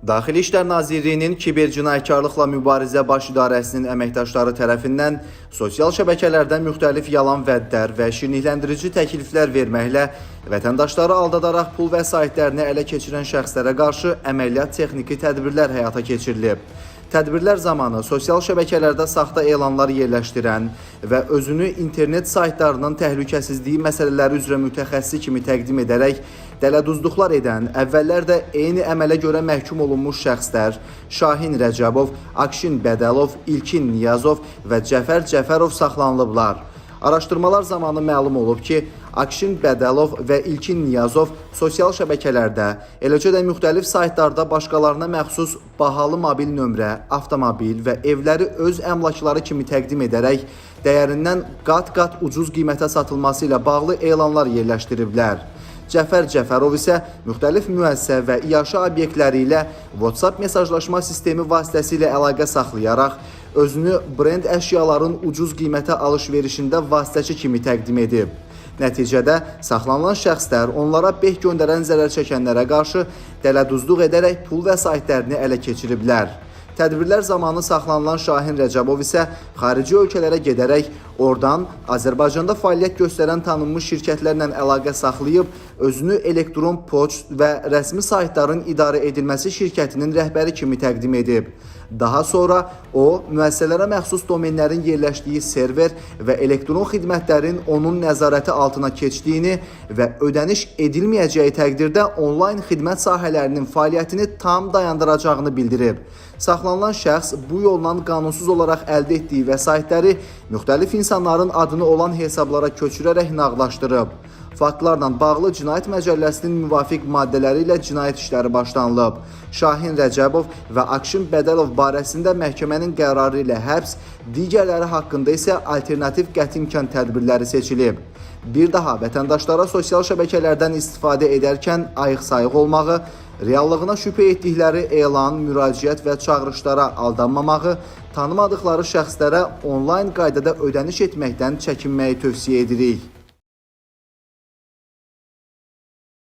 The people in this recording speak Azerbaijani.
Daxili İşlər Nazirliyinin Kiber Cinayətkarlıqla Mübarizə Baş İdarəsinin əməkdaşları tərəfindən sosial şəbəkələrdə müxtəlif yalan vədlər və şirinlikləndirici təkliflər verməklə vətəndaşları aldadaraq pul vəsaitlərini ələ keçirən şəxslərə qarşı əməliyyat texniki tədbirlər həyata keçirilib. Tədbirlər zamanı sosial şəbəkələrdə saxta elanlar yerləşdirən və özünü internet saytlarının təhlükəsizliyi məsələləri üzrə mütəxəssis kimi təqdim edərək dələduzluqlar edən, əvvəllər də eyni əmələ görə məhkum olunmuş şəxslər Şahin Rəcəbov, Akşin Bədəlov, İlkin Niyazov və Cəfər Cəfərov saxlanılıblar. Araşdırmalar zamanı məlum olub ki, Akşin Bədəlov və İlkin Niyazov sosial şəbəkələrdə, eləcə də müxtəlif saytlarda başqalarına məxsus bahalı mobil nömrə, avtomobil və evləri öz əmlakları kimi təqdim edərək dəyərindən qat-qat ucuz qiymətə satılması ilə bağlı elanlar yerləşdiriblər. Cəfər Cəfərov isə müxtəlif müəssisə və iaşə obyektləri ilə WhatsApp mesajlaşma sistemi vasitəsilə əlaqə saxlayaraq özünü brend əşyaların ucuz qiymətə alış-verişində vasitəçi kimi təqdim edib. Nəticədə saxlanılan şəxslər onlara beh göndərən zərər çəkənlərə qarşı dələduzluq edərək pul vəsaitlərini ələ keçiriblər. Tədbirlər zamanı saxlanılan Şahin Rəcəbov isə xarici ölkələrə gedərək oradan Azərbaycanda fəaliyyət göstərən tanınmış şirkətlərlə əlaqə saxlayıb özünü elektron poçt və rəsmi saytların idarə edilməsi şirkətinin rəhbəri kimi təqdim edib. Daha sonra o, müəssisələrə məxsus domenlərin yerləşdiyi server və elektron xidmətlərin onun nəzarəti altına keçdiyini və ödəniş edilməyəcəyi təqdirdə onlayn xidmət sahələrinin fəaliyyətini tam dayandıracağını bildirib. Saxlanılan şəxs bu yolla qanunsuz olaraq əldə etdiyi vəsaitləri müxtəlif insanların adını olan hesablara köçürərək nağdlaşdırıb. Faktlarla bağlı Cinayət Məcəlləsinin müvafiq maddələri ilə cinayət işləri başlanılıb. Şahin Rəcəbov və Akşin Bədəlov barəsində məhkəmənin qərarı ilə həbs, digərləri haqqında isə alternativ qəti imkan tədbirləri seçilib. Bir daha vətəndaşlara sosial şəbəkələrdən istifadə edərkən ayıq-sayıq olmağı, reallığına şübhə etdikləri elan, müraciət və çağırışlara aldanmamağı, tanımadıqları şəxslərə onlayn qaydada ödəniş etməkdən çəkinməyi tövsiyə edirik.